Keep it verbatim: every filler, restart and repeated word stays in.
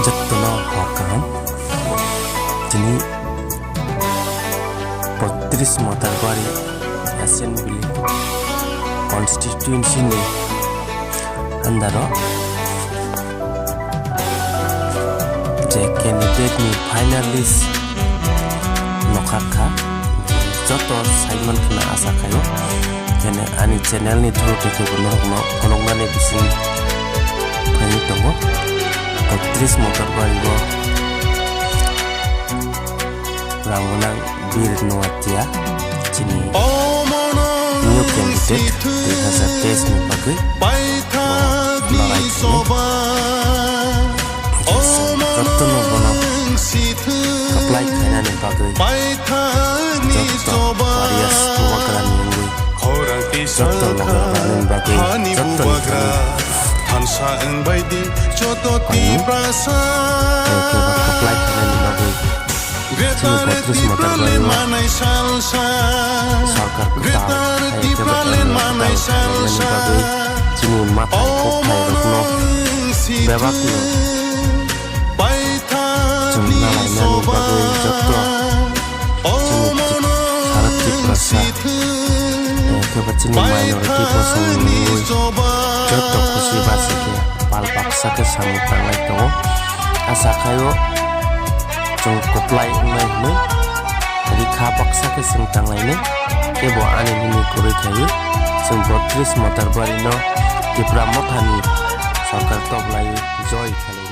Jottono hor kaham. Tini botris Motarbari Assembly Constituency ni under o je candidate ni finalist nokha kha, joto saiman khna asa khaio. Kene ani channel ni through twi kebo norokno phunuknani bising phaiwi tongo. Botris Motarbari o rang gwnang Bir Noatia chini new candidate dui hazar teis ni bagwi lawai khainai. Jotono bono kwplai khainani bagwi joto Warriors Bubagrani wngwi joto Bubagrani bagwi joto ni thani thansa wngbaidi joto Tiprasa kwplai khainani bagwi chini botris Motarbari o sarkar kwtal hai khe bo M L A kwtal khainani bagwi chini mathai kokthai rokno bebakno chwngna lainani bagwi joto chini sara Tiprasa, eh, khe bo chini minority bosong nungwi joto khusi basi khe pal baksa khe samung tanglai tongo. Asa khaio chwng kwplai wngnai hwnwi rikha baksa khe chwng tanglainai. Kebo ani nini kwrwi khaiwi chwng botris Motarbari no Tipra Mothani sorkar toblaiwi joy khlai.